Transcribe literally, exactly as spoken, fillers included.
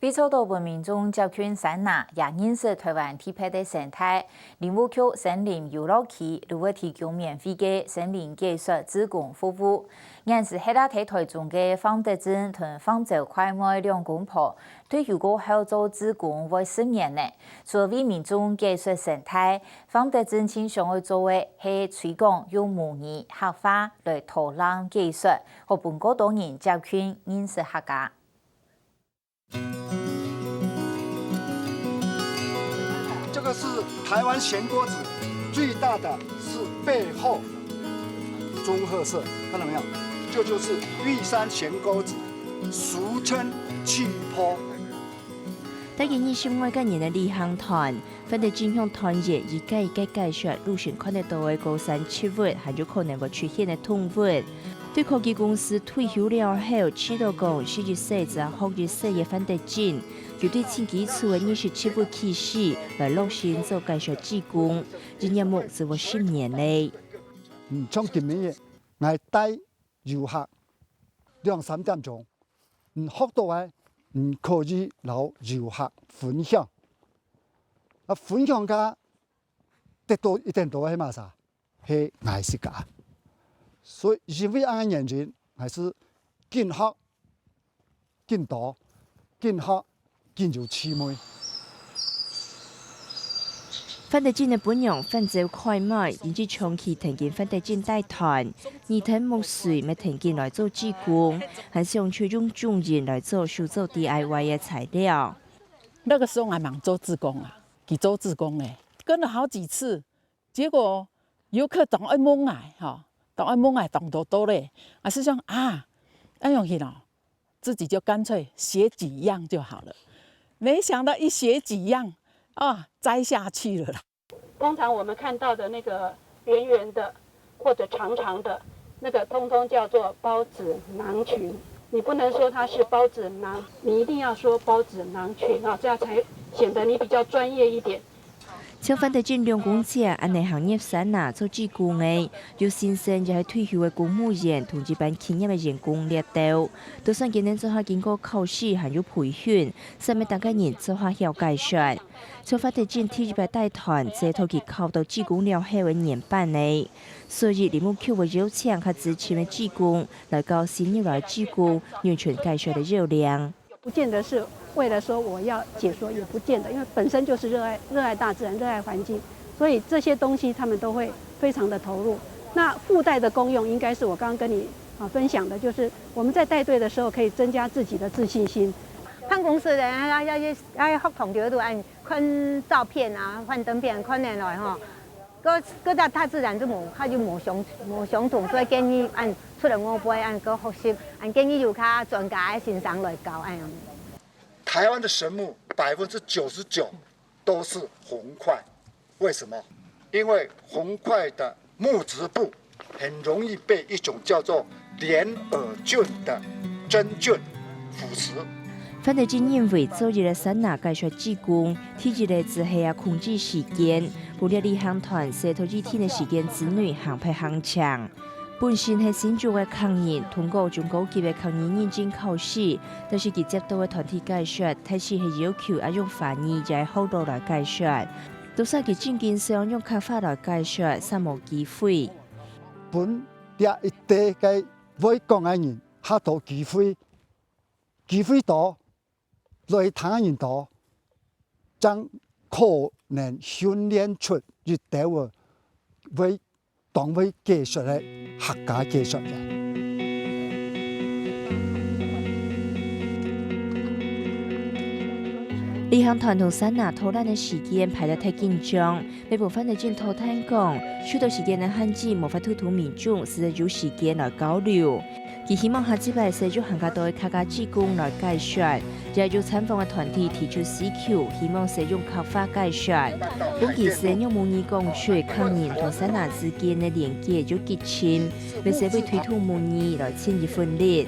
為做到分民眾接近山林，也認識臺灣特別个生態，林務局森林遊樂區就會提供免費个森林解說志工服務。現時歇辣在臺中个方德進同方周快妹兩公婆，退休過後做志工會十年了。除了為民眾解說生態，方德進盡想愛做个係推廣用母語、客話來導覽解說，好分過多人接近認識客家。 这个是台湾咸沟子，最大的是背后棕褐色，看到没有？这就是玉山咸沟子，俗称气泡。帶佢認識外國人个旅行團， 范德進向團員一個一個介紹路線看得到个高山植物，還有可能會出現个動物。對科技公司退休了後，試著講識一世就學一世个范德進，又對盡基礎个認識植物起始，來落心做介紹志工，一年目就有十年咧。嗯，像今晡日，𠊎帶遊客兩三點鐘，你學到个，你可以摎遊客分享。啊，分享个 得到一點多个係麼儕？係𠊎自家。所以因為恁樣个原因，𠊎係緊學緊多，緊學緊有趣味。范德進个餔娘范周快妹，因為長期跈緊范德進帶團，耳聽目水乜跈緊來做志工，還想出用種仁來做手做D I Y个材料。那個時候還吂做志工啊，佢做志工呢，跟了好幾次， 結果遊客當愛問𠊎，吼，當愛問𠊎當多多咧，啊，係想啊，恁樣去咯，自己就乾脆寫幾樣就好了。沒想到一寫幾樣，啊，栽下去了啦。通常我們看到的那個圓圓的或者長長的，那個通通叫做孢子囊菌。你不能說它是孢子囊，你一定要說孢子囊菌啊，這樣才顯得你比較專業一點。 像范德進兩公姐恁呢行入山林做志工个，有先生也係退休个公務員同一般企業个員工這兜，就算佢等做下經過考試還有培訓，煞乜逐個人做下曉解說。像范德進第一擺帶團，就係在佢考到志工了後个年半呢。所以林務局會邀請較資深个志工來教新入來个志工，完全解說个要領。 不見得是為了說我要解說，也不見得，因為本身就是熱愛熱愛大自然、熱愛環境，所以這些東西他們都會非常的投入。那附帶的功用應該是我剛剛跟你啊分享的，就是我們在帶隊的時候可以增加自己的自信心。辦公室个啊啊啊啊學堂就都按看照片啊、幻燈片看下來吼，各各大大自然就無，它就無相無相同，所以建議按出來外背按个學習。 恁建議有較專家个先生來教恁樣。台灣的神木百分之九十九都是紅檜，為什麼？因為紅檜的木質部很容易被一種叫做聯耳菌的真菌腐蝕。范德進認為做一個山林解說志工，第一個就係愛控制時間，無論旅行團係在一定个時間之內行別行程。 本身係新竹个客人，通過中高級个客語認證考試，但是佢接到个團體解說，大體係要求愛用華語也係學老來解說。就算佢正經想用客話來解說，煞無機會。分這一代个會講个人較多機會，機會多， 來聽人多，正可能訓練出一兜仔會當會解說个客家解說員。旅行團同山林導覽个時間排到忒緊張， 也無范德進討論講，受到時間个限制，無法度同民眾實在有時間來交流。佢希望下一擺使用還較多个客家志工來解說，也有參訪个團體提出需求，希望使用客話解說。本期係用母語講出客人同山林之間个連結有激深，也係為推動母語來盡一份力。